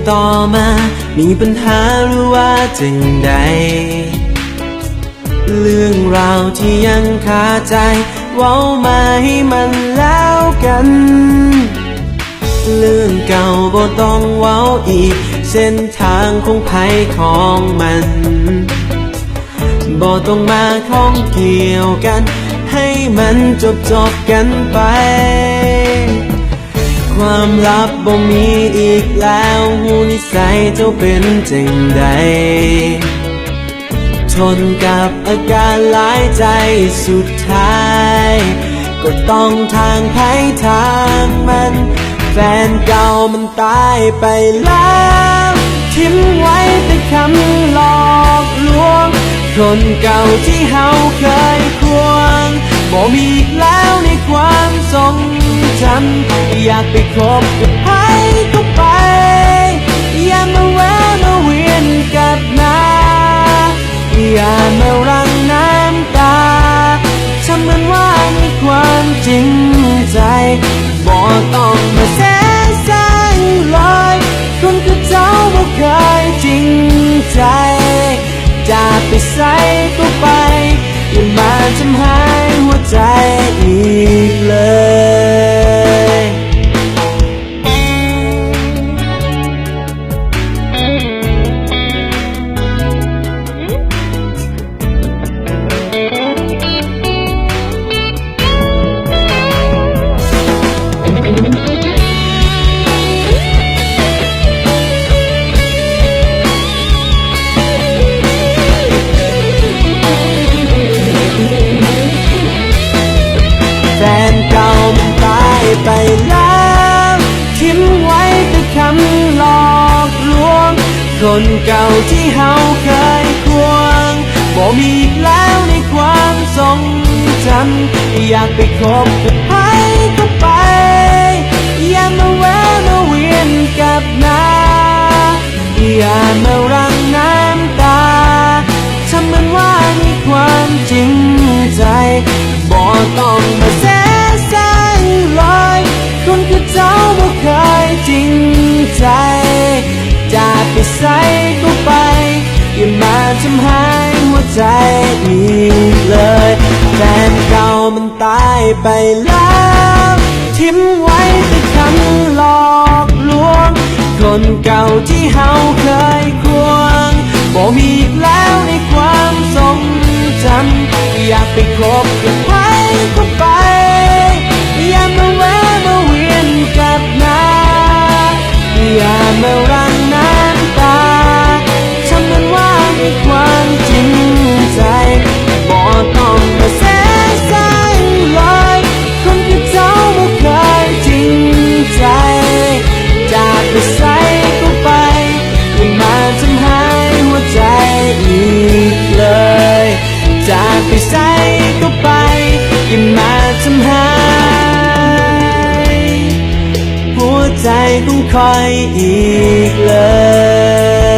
ຕໍ່ມາມີບັນຫາ ຫຼືວ່າຈັ່ງໃດ? ເລື່ອງລາວທີ່ຍັງຄາໃຈ ເວົ້າມາໃຫ້ມັນແລ້ວກັນ. ເລື່ອງເກົ່າບໍ່ຕ້ອງເວົ້າອີກ ເສັ້ນທາງຂອງໃຜຂອງມັນ. ບໍ່ຕ້ອງມາຂ້ອງກ່ຽວກັນ ໃຫ້ມັນຈົບໆກັນໄປ. ຄວາມລັບບໍ່ມີອີກແລ້ວ ຮູ້ນິໄສເຈົ້າເປັນຈັ່ງໃດ. ທົນກັບອາການຫຼາຍໃຈ ສຸດທ້າຍກໍຕ້ອງທາງໃຜທາງມັນ. ແຟນເກົ່າມັນຕາຍໄປແລ້ວ ຖິ້ມໄວ້ແຕ່ຄຳຫຼອກລວງ. ຄົນເກົ່າທີ່ເຮົາເຄີຍຄວງ ບໍ່ມີອີກແລ້ວໃນຄວາມຊົງຈຳ. ຢາກໄປຄົບກັບໃຜກໍໄປ ຢ່າມາແວະມາວຽນກັບມາ. ຢ່າມາຫຼັ່ງນ້ຳຕາ ທຳເໝືອນວ່າມີຄວາມຈິງໃຈ. ບໍ່ຕ້ອງມາແຊະສ້າງຫຼາຍ ຄົນຄືເຈົ້າບໍ່ເຄີຍຈິງໃຈ. ຈາກໄປໃສກໍໄປ ຢ່າມາທຳຮ້າຍຫົວໃຈອີກເລີຍ. ແຟນເກົ່າມັນຕາຍໄປແລ້ວ ຖິ້ມໄວ້ແຕ່ຄຳຫຼອກລວງ. ຄົນເກົ່າທີ່ເຮົາເຄີຍຄວງ ບໍ່ມີອີກແລ້ວໃນຄວາມຊົງຈຳ. ຢາກໄປຄົບກັບໃຜກໍໄປ ຢ່າມາແວະມາວຽນກັບມາ. ຢ່າມາຫຼັ່ງນ້ຳຕາ ທຳເໝືອນວ່າມີຄວາມຈິງໃຈ. ບໍ່ຕ້ອງມາແຊະສ້າງຫຼາຍ ຄົນຄືເຈົ້າບໍ່ເຄີຍຈິງໃຈ. ຈາກໄປໃສກໍໄປ ຢ່າມາທຳຮ້າຍຫົວໃຈອີກເລີຍ. ແຟນເກົ່າມັນຕາຍໄປແລ້ວ ຖິ້ມໄວ້ແຕ່ຄຳຫຼອກລວງ. ຄົນເກົ່າທີ່ເຮົາເຄີຍຄວງ ບໍ່ມີອີກແລ້ວໃນຄວາມຊົງຈຳ. ຢາກໄປຄົບກັບໃຜກໍໄປ ຢ່າມາແວະມາວຽນກັບມາ. ຢ່າມາຫຼັ່ງນ້ຳຕາ ທຳເໝືອນວ່າມີຄວາມຈິງໃຈ. ບໍ່ຕ້ອງມາແຊະສ້າງຫຼາຍ ຄົນຄືເຈົ້າບໍ່ເຄີຍຈິງໃຈ. ຈາກໄປໃສກໍໄປ ຢ່າມາທຳຮ້າຍຫົວໃຈອີກເລີຍ. ຈາກໄປໃສກໍໄປ ຢ່າມາທຳຮ້າຍຫົວໃຈຂອງຂ້ອຍອີກເລີຍ.